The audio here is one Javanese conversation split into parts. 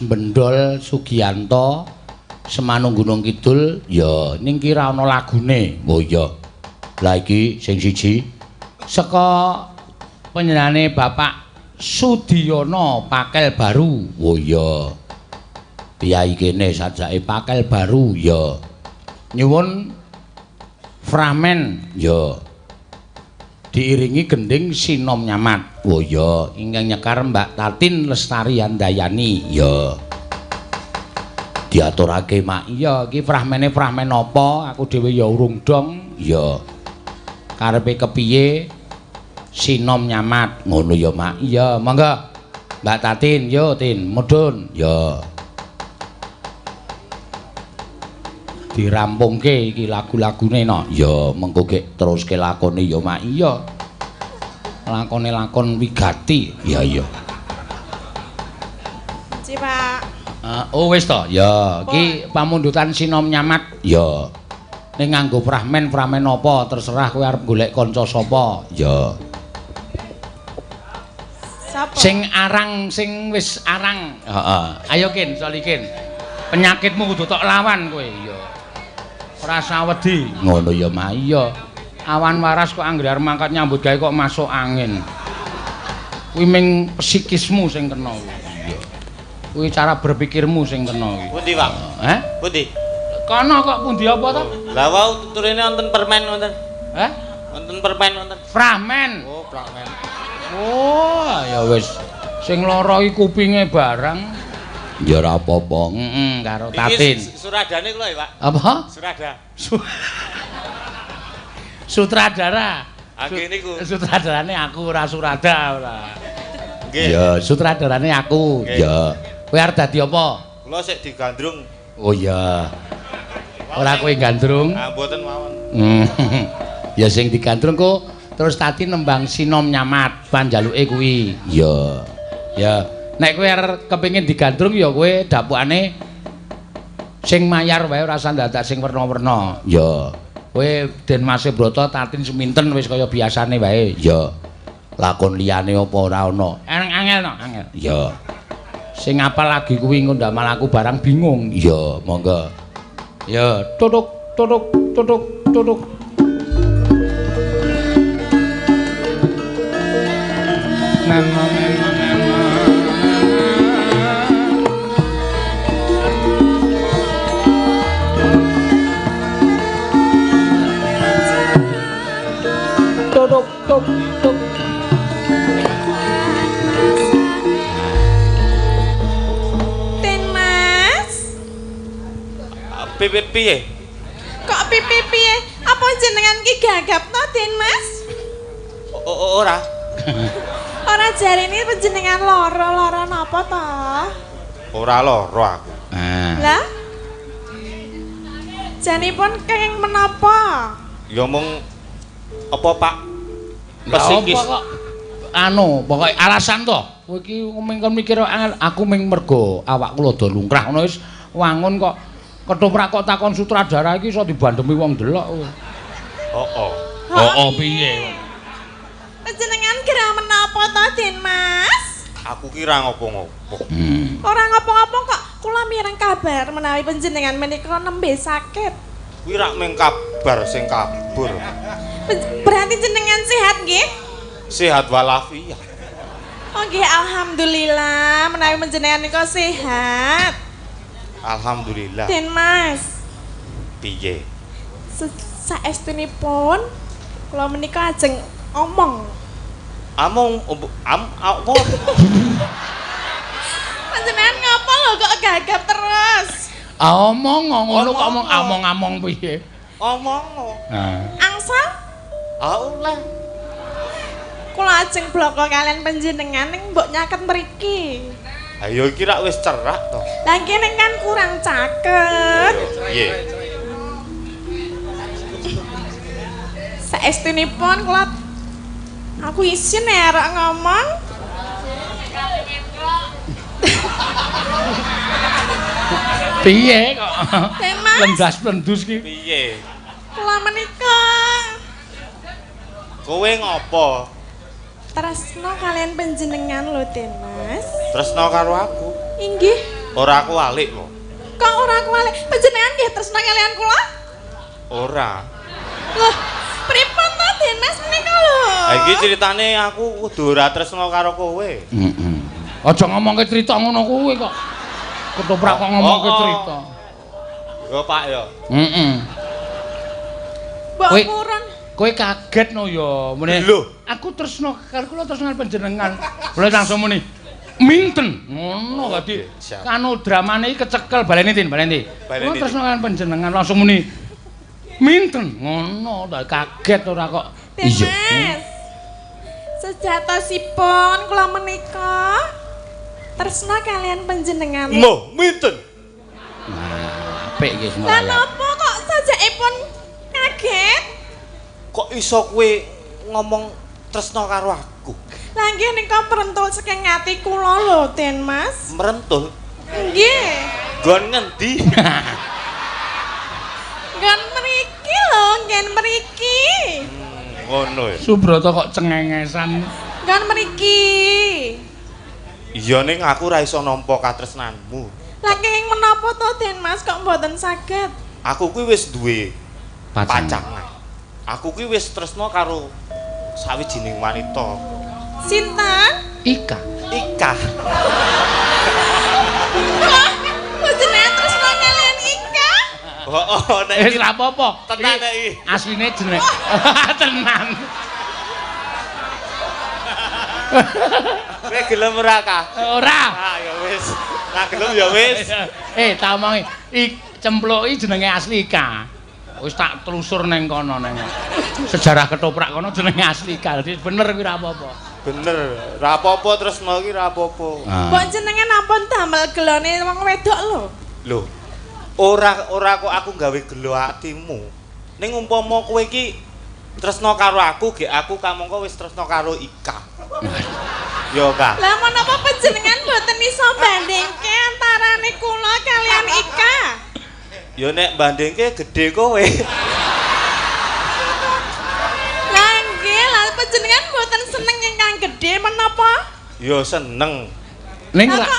Bendol Sugianto Semanung Gunung Kidul ya ning ki ra ana lagune. Oh iya. Lah iki sing siji saka panjenengane Bapak Sudiyono Pakel Baru. Oh iya. Piyai kene sajake Pakel Baru ya. Nyuwun fragmen ya. Diiringi gending Sinom Nyamat. Oh iya, ingkang nyekar Mbak Tatin Lestari Handayani. Ya. Diaturake mak. Iya, iki fragmene fragmen apa? Aku dhewe ya urung dong. Ya. Karepe kepiye? Sinom Nyamat. Ngono ya, Mak. Iya, monggo. Mbak Tatin, yo Tin, mudhun. Ya. Dirampungke iki lagu-lagune no. Ya, mengko gek teruske lakone ya, Mak. Iya. Lakone lakon wigati. Ya, iya. Ci, Pak. Oh wis to. Ya, iki pamundutan Sinom Nyamat. Ya. Ning nganggo fragmen-fragmen apa terserah kowe arep golek kanca sapa. Ya. Sapa? Sing arang, sing wis arang. Heeh. Ayo Kin, Solikin. Penyakitmu kudu tok lawan kowe. Ya. Ora usah wedi. Ngono ya, Mak. Iya. Awan waras kok anggere arep mangkat nyambut gawe kok masuk angin. Kuwi ming psikismu sing kena kuwi. Iya. Kuwi cara berpikirmu sing kena kuwi. Pundi, Pak? Heh? Pundi? Kono kok pundi apa to? Lah wau turine wonten permen wonten. Heh? Wonten permen wonten. Fragmen. Oh, fragmen. Oh, ya wis. Sing lara iki kupinge barang. Ya ora apa-apa. Heeh, karo Tatin. Iki suradane kula ya, Pak. Apa? Surada. Sutradara. Nggih niku. Sutradarane aku ora surada ora. Nggih. Ya, sutradarane aku. Ya. Kowe arep dadi apa? Kula sik digandrung. Oh iya. Ora kowe gandrung? Ah, mboten mawon. Ya sing digandrung kok terus Tati nembang Sinom Nyamat panjaluke kuwi. Ya. Ya. Nek kowe arep kepengin digandrung ya kowe dapukane sing mayar wae ora usah dadak sing werna-werna. Ya. Kowe Den Mas Brata Tatin seminten wis kaya biasane wae. Ya. Lakon liyane apa ora ana? Angel no, angel. Ya. Sing apal lagi kuwi engko ndamel aku barang bingung. Ya, monggo. Ya, tutuk tutuk tutuk tutuk. Nana nana nana. Tutuk tuk tuk. Ten Mas. Piye piye? Kok piye piye? Apa jenengan ki gagap to, Den Mas? Ora. Ora jarene panjenengan lara-lara napa to? Ora lara aku. Lah? Janipun kenging menapa? Ya mung apa, Pak? Psikis. Apa kok anu, pokoke alasan to. Kowe iki mung mikir aku mung mergo awakku rada lungkrah ngono wis wangun kok ketoprak kok takon sutradara iki iso dibandemi wong delok kowe. Heeh. Heeh piye? Panjenengan gerah menapa to, Den Mas? Aku ki ra ngopo-ngopo. Ora ngopo-ngopo kok kula mireng kabar menawi panjenengan menika nembe sakit. Kuwi rak mung kabar sing kabur. Berarti jenengan sehat nggih? Sehat walafiat. Oh nggih, alhamdulillah menawi panjenengan menika sehat. Alhamdulillah. Den Mas. Piye? Saestunipun kula menika ajeng omong. Among am apa? Panjenengan ngapa lho kok gagap terus? Ah omong ngono kok omong among-among piye? Omong. Nah. Angsal? Ah oleh. Kula ajeng bloko kalian panjenengan ning mbok nyaket mriki. Ayo iki rak wis cerak to. Lah kene kan kurang caket. Piye? Saestunipun kula aku isin ya arek ngomong. Piye kok? Lendas-lendus ki. Piye? Kula menika kowe ngopo? Tresno kalian panjenengan lho, Den Mas. Tresno karo aku? Inggih. Ora kuwalik kok. Kok ora kuwalik? Panjenengan nggih tresna kalian kula? Ora. Loh, pripun to Den Mas menika lho? Ha iki critane aku kudu ora tresna karo kowe. Heeh. Aja ngomongke crita ngono kuwi kok. Ketoprak kok ngomongke crita. Yo Pak yo. Heeh. Mbok purun. Kowe kaget no ya. Muni. Lho, aku tresna karo kula tresna panjenengan. Boleh langsung muni. Minten. Ngono dadi kanu dramane iki kecekel baleni Tin, baleni. Kula tresna karo panjenengan langsung muni. Minten. Ngono ta kaget ora kok. Iya. Mas. Sejatosipun kula menika tresna kalian panjenengan. Loh, minten. Nah, apik iki semua. Lah napa kok sajakipun kaget? Kok iso kowe ngomong tresna karo aku? Lah nggih nika merentul saking ati kula lho, Den Mas. Merentul? Nggih. Nggon ngendi? Nggon mriki lho, nggen mriki. Ngono ya. Subrata kok cengengesan. Nggon mriki. Iya ning aku ora iso nampa katresnanmu. Lah kenging menapa to Den Mas kok mboten saged? Aku kuwi wis duwe pacangan. Aku kuwi wis tresna karo sawijining wanita. Sinten? Ika. Ika. Kok panjenengan tresna kalian Ika? Heeh, nek wis ra apa-apa. Tenan nek iki. Asline jeneng. Tenan. Kowe gelem ora, Kak? Ora. Ah, ya wis. Nah, gelem ya wis. Tak omongi. Cempluki jenenge asli Ika. Wis tak telusur neng kono neng. Sejarah ketoprak kono jenenge asli Ika. Dadi bener kuwi ra apa-apa. Bener. Ra apa-apa tresna iki ra apa-apa. Mbok jenenge ampun damel gelone wong wedok lho. Lho. Ora kok aku gawe gelo atimu. Ning umpama kowe iki tresna karo aku, gek aku kamangka wis tresna karo Ika. Yo, Kak. Lah menapa panjenengan mboten iso bandingke antarane kula kalian Ika? Ya nek bandingke gedhe kowe. Lah nggih, lah panjenengan mboten seneng ingkang gedhe menapa? Ya seneng. Ning rak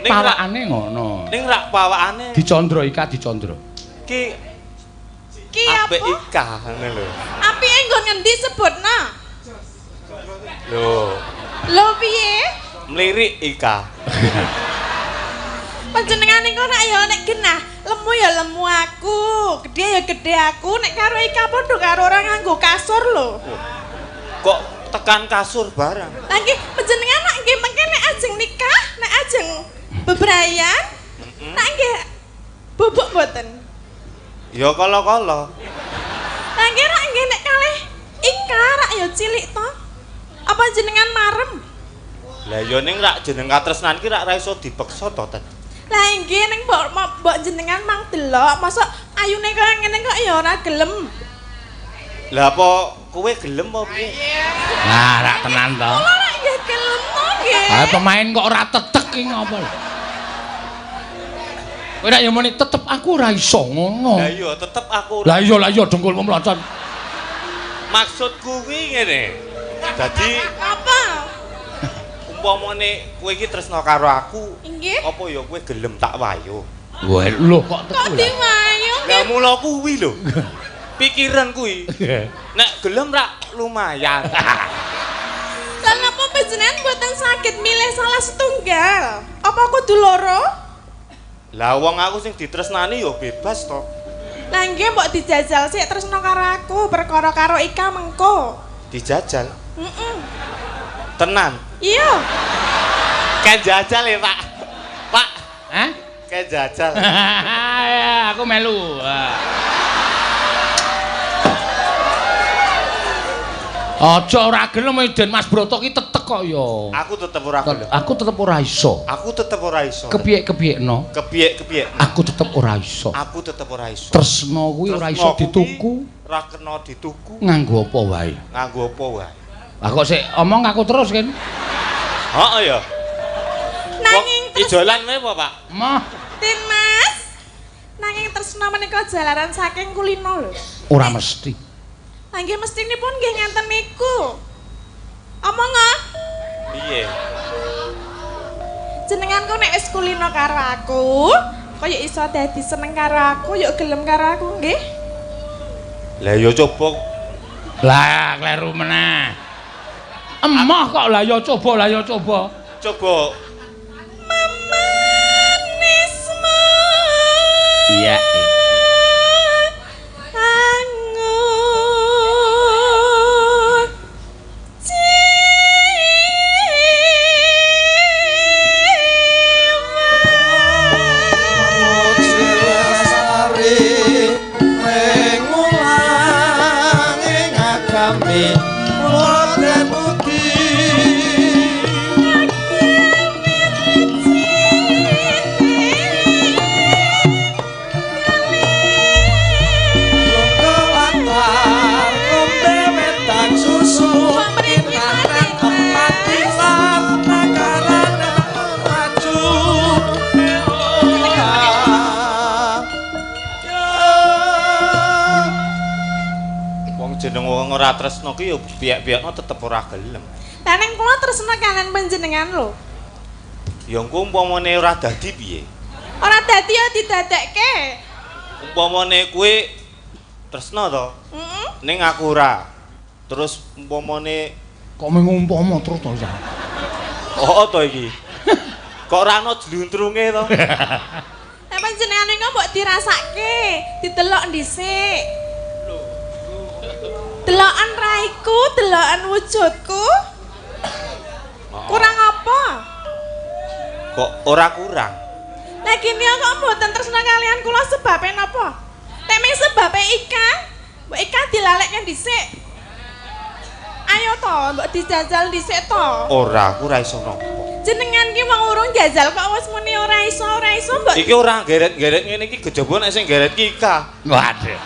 pawakane ngono. Ning rak pawakane dicandra Ika dicandra. Ki ki apa? Apik Ika ngene lho. Apike nggon ngendi sebutna? Lho. Lho piye? Mlirik Ika. Panjenengan niku nek ya nek genah, lemu ya lemu aku, gedhe ya gedhe aku, nek karo Ika padha karo ora nganggo kasur lho. Kok tekan kasur barang? Lah nggih panjenengan nek nggih mengke nek ajeng nikah, nek ajeng bebrayan, nek nggih bubuk mboten? Ya kala-kala. Lah nggih rak nggih nek kalih Ika rak ya cilik to. Apa jenengan marem? Lah ya ning rak jeneng katresnan ki rak ra iso dipeksa to, Ten. Lah nggih ning mbok jenengan mang delok, mosok ayune kaya ngene kok ya ora gelem. Lah apa kowe gelem apa piye? Lah rak tenan to. Kula rak nggih gelem to nggih. Ah pemain kok ora tetek ki ngopo lho. Kowe rak ya muni tetep aku ora iso ngono. Lah iya tetep aku. Lah iya dengkulmu mlocot. Maksudku kuwi ngene. Dadi apa? Umpamane kowe iki tresna karo aku, nggih. Apa ya kowe gelem tak wayo? Wah, lho kok kok diwayo? Lah mula kuwi lho. Pikiran kuwi. Nek gelem rak lumayan. Lah napa panjenengan mboten saged milih salah setunggal? Apa kudu loro? Lah wong aku sing ditresnani ya bebas to. Lah nggih mbok dijajal sik tresna karo aku, perkara karo Ika mengko. Dijajal? Heeh. Tenan? Iya. Kayak jajal ya, Pak. Pak. Hah? Kayak jajal. Aku melu. Aja ora gelem Den Mas Broto ki tetek kok ya. Aku tetep ora gelem. Aku tetep ora iso. Aku tetep ora iso. Kepiye-kepiyekno? Kepiye-kepiye? Aku tetep ora iso. Aku tetep ora iso. Tresna kuwi ora iso dituku. Ora kena dituku. Nganggo apa wae? Nganggo apa wae? Lah kok sik omong aku terus kan? Heeh ya. Nanging ijolan wae apa, Pak? Mah. Tin Mas. Nanging tresna menika jalaran saking kulino lho. Ora mesti. Lah nggih mestinipun nggih ngenten niku. Omong ah. Piye? Jenengan ku nek wis kulino karo aku, kaya iso dadi seneng karo aku, yuk gelem karo aku nggih. Lah ya coba. Lah kleru meneh. Emoh kok lah ya coba, lah ya coba. Coba. Memanismu. Iya. Angut jiwa. Wong jeneng wong ora tresno ki ya piyek-piyekno tetep ora gelem. Lah ning kula tresno kalian panjenengan lho. Ya engko umpamane ora dadi piye? Ora dadi ya didadekke. Umpamane kowe tresno to? Heeh. Ning aku ora. Terus umpamane kok mung umpama terus to, Cak? Oh to iki. Kok ora ana jluntrunge to? Lah panjenengan niku mbok dirasake, didelok dhisik. Delokan raiku, delokan wujudku. Kurang apa? Kok ora kurang? Lah kene kok mboten tresna kalian kula sebabe napa? Nek ming sebabe Ika, mbok Ika dilalekke dhisik. Ayo to, mbok dijajal dhisik to. Ora, aku ora iso napa. Jenengan ki wong urung jajal kok wis muni ora iso, ora iso mbok. Iki ora geret-geret ngene iki kejaba nek sing geret ki Ika. Waduh.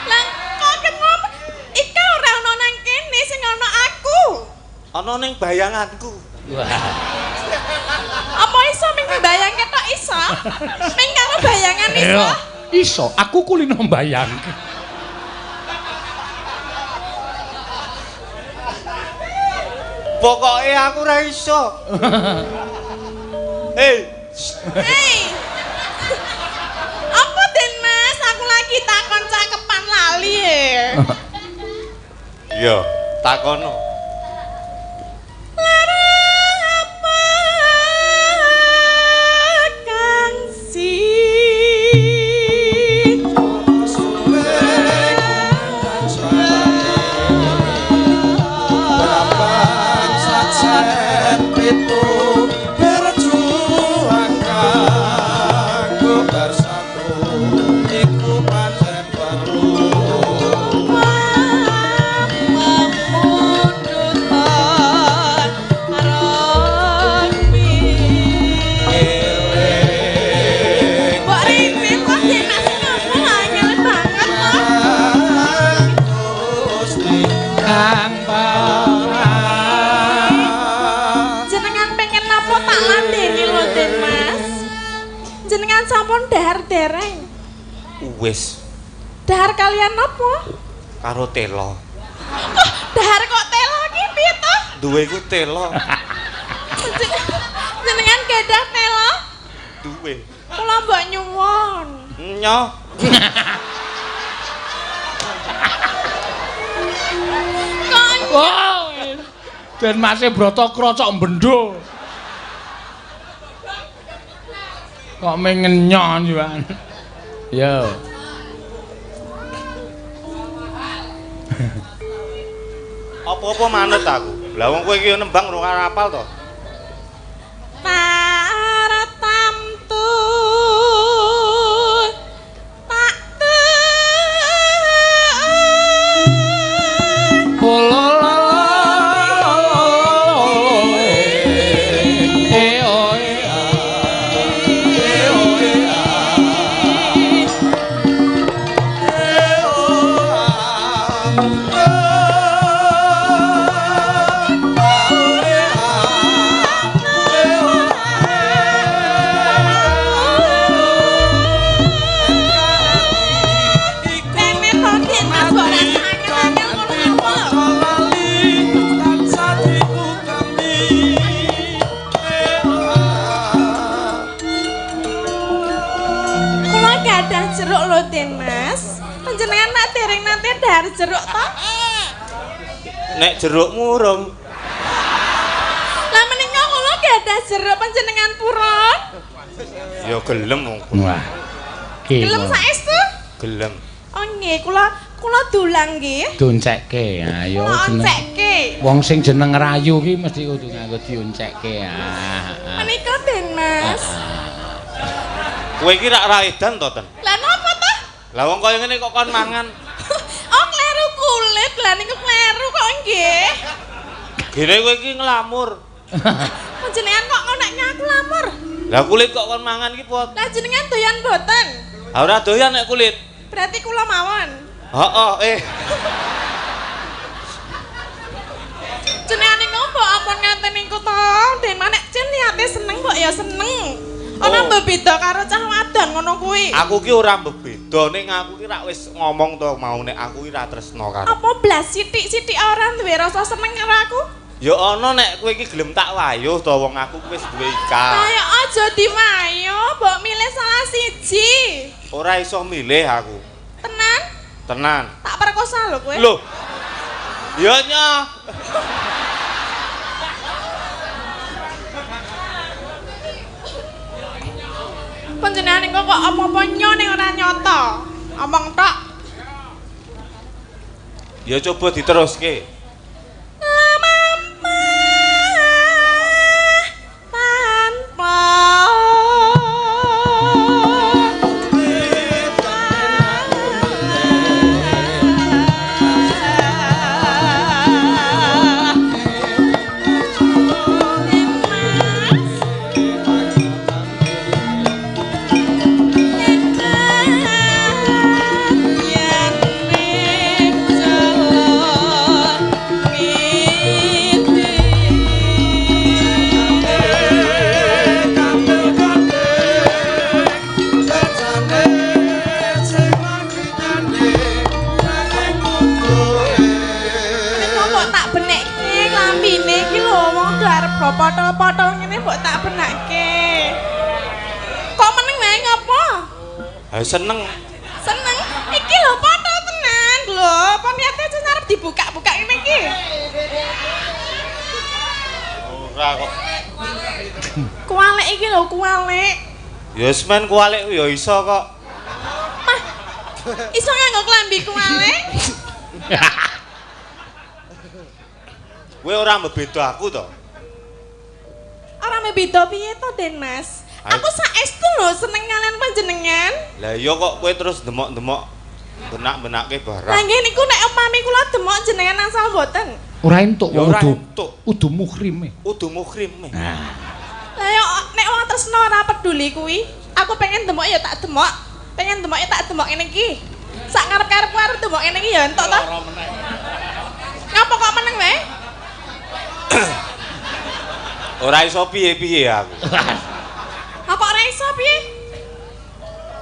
Lah kok kenapa Ika ora ono nang kene, sing ono aku. Ana ning bayanganku. Wah. Apa iso ming mbayangke tok iso? Ming karo bayangan iso? Iso, aku kulino mbayangke. Pokoke aku ora iso. Hei. Hei. Apa Den Mas? Aku lagi takon cakepan lali e. Iya, takono. Lara apa kang si sampun dahar dereng. Wis. Dahar kalian napa? Karo telo. Kok dahar kok telo ki piye to? Duwe ku telo. Jenengan gadah telo? Duwe. Kula mbok nyuwun. Nyoh. Kok Ben Mase Brata krocok bendo. Kok mengenyon juan. Yo. Apa-apa manut aku. Lah wong kowe iki nembang ora apal to. Taratamtu tak tu. gadah jeruk lho, Den Mas. Panjenengan nak dereng nate dhahar jeruk to? Nek jerukmu urung. Lah menika kula gadah jeruk panjenengan purun. Ya gelem wong. Wah. Gelem saestu? Gelem. Oh nggih, kula dulang nggih. Doncekke. Ayo jeneng. Oncekke. Wong sing jeneng rayu ki mesti kudu nganggo dioncekke. Ah. Menika Den Mas. Kowe iki rak ra edan to, Ten? Lah napa to? Lah wong kaya ngene kok kon mangan. Oh, kleru kulit. Lah niku kleru kok nggih. Gene kowe iki nglamur. Panjenengan kok ngonekne aku lamur? Lah kulit kok kon mangan iki, Pot? Lah jenengan doyan mboten? Ha ora doyan nek kulit. Berarti kula mawon. Heeh, Jenengan niku mbok ampun ngaten niku to. Den manek jen niate seneng mbok ya seneng. Ana mbebeda karo cah wadon ngono kuwi. Aku ki ora mbebeda ning aku ki rak wis ngomong to mau nek aku ki ra tresno karo. Apa blas sithik-sithik ora duwe rasa seneng karo aku? Ya ana nek kowe iki gelem tak wayuh to wong aku wis duwe Ika. Ayo aja diwayuh, mbok milih salah siji. Ora iso milih aku. Tenan? Tenan. Tak perkosa lho kowe. Lho. Ya nyoh. Panjenengan niku kok apa-apa nyo ning ora nyata. Omong tok. Ya coba diteruske. Lemah tanpa potol-potol ngene mbok tak benakke. Kok meneng wae ngopo? Ha seneng. Seneng. Iki lho potol tenan lho. Apa niate aja arep dibuka-buka ngene iki? Ora kok. Kualek iki lho, kualek. Ya wis men kualek ya iso kok. Mah. Iso nganggo klambi kualek? Kowe ora mbebeda aku to? Ora mebeda piye to, Den Mas? Aku saestu lho seneng kalian panjenengan. Lah iya kok kowe terus demok-demok benak-benakke barang. Lah nggih niku nek upami kula demok jenengan asal mboten. Ora entuk wong udu. Udu muhrime. Udu muhrime. Nah. Lah yo nek wong tresno ora peduli kuwi. Aku pengen demok ya tak demok. Pengen demok ya tak demok ngene iki. Sak ngarep-karepku arep demok ngene iki ya entuk to. Ngapa kok meneng wae? Ora iso piye-piye aku. Apa ora iso piye?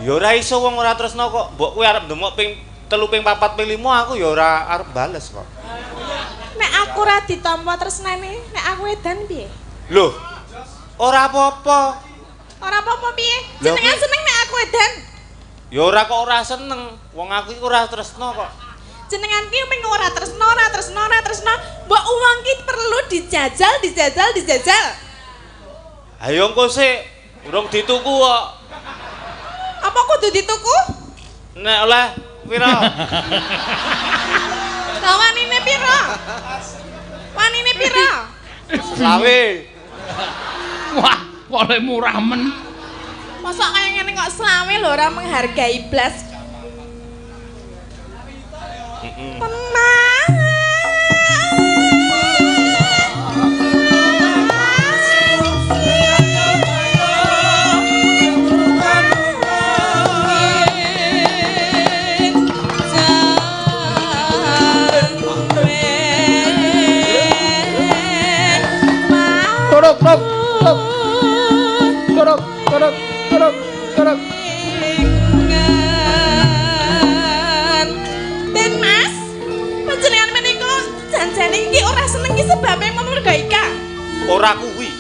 Ya ora iso wong ora tresno kok. Mbok kowe arep ndemok ping 3 ping 4 ping 5 aku ya ora arep bales kok. Nek aku ora ditampa tresnane, nek aku edan piye? Lho. Ora apa-apa. Ora apa-apa piye? Jenengan seneng nek aku edan? Ya ora kok ora seneng. Wong aku iki ora tresno kok. Jenengan ki mung ora tresno, ora tresno, ora tresno. Mbok uang ki perlu dijajal, dijajal, dijajal. Ayo engko sik, urung dituku kok. Apa kudu dituku? Nek oleh pira? Lah wanine pira? Wanine pira? Selawe. Wah, kok oleh murah men. Mosok kaya ngene kok selawe lho ora menghargai blas. Tenang. Torok, torok, torok, torok, torok, torok. Den Mas, panjenengan menika janjane iki ora seneng iki sebabe mergo Ika. Ora kuwi.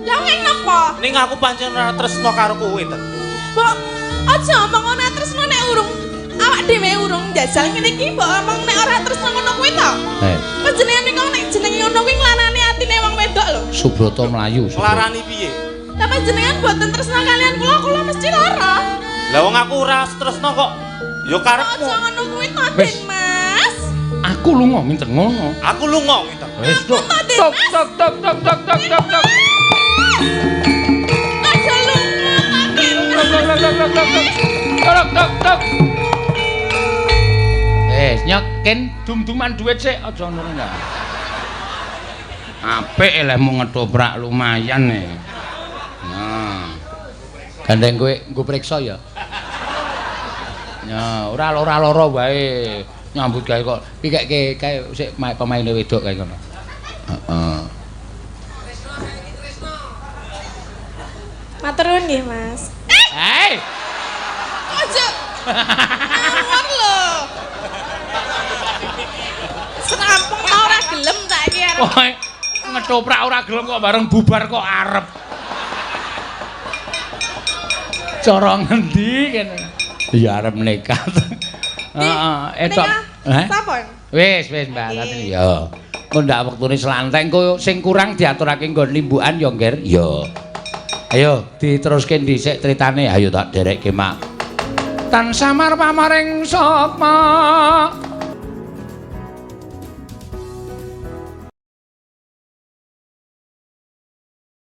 Lah ngene napa? Ning aku pancen ora tresno karo kowe, Ten. Mbok Aja omong ora tresno nek urung awak dhewe urung njajal ngene iki mbok omong nek ora tresno ngono kuwi to. Eh, Panjenengan niku nek jenenge ngono kuwi nglarani atine wong wedok lho. Subroto mlayu. Subroto. Nglarani piye? Lah panjenengan boten tresno kalian kula, kula mesti lara. Lah wong aku ora tresno kok. Ya karepmu. Aja ngono kuwi to, Wis. Den Mas. Aku lunga minten ngono. Aku lunga ngeten. Wis tok. to, Den Tok Mas. tok tok tok tok tok tok tok. Aja lunga to, Den Mas. Tok tok tok tok tok tok. Tok tok tok. Wis nyokin dum-duman duit sik aja ngono ya. Apik lehmu ngetoprak lumayan e. Nah. Gandeng kowe nggo priksa ya. Ya, ora ora lara wae. Nyambut gawe kok. Iki keke kae sik pemaine wedok kae ngono. Heeh. Matur nuwun nggih, Mas. Hei. Aja ngawur lho. Serampung mau ora gelem tak iki arep. Pokoke ngetoprak ora gelem kok bareng bubar kok arep. Cara ngendi kene? Ya arep nekat. Heeh, etok. Heh? Sampun. Wis, wis Mbak Tatin ya. Engko ndak wektune selantek engko sing kurang diaturake nggon limbukan ya, Ngger. Ya. Ayo diteruske dhisik critane. Ayo tak derekke, Mak. Tan samar pamaring sapa?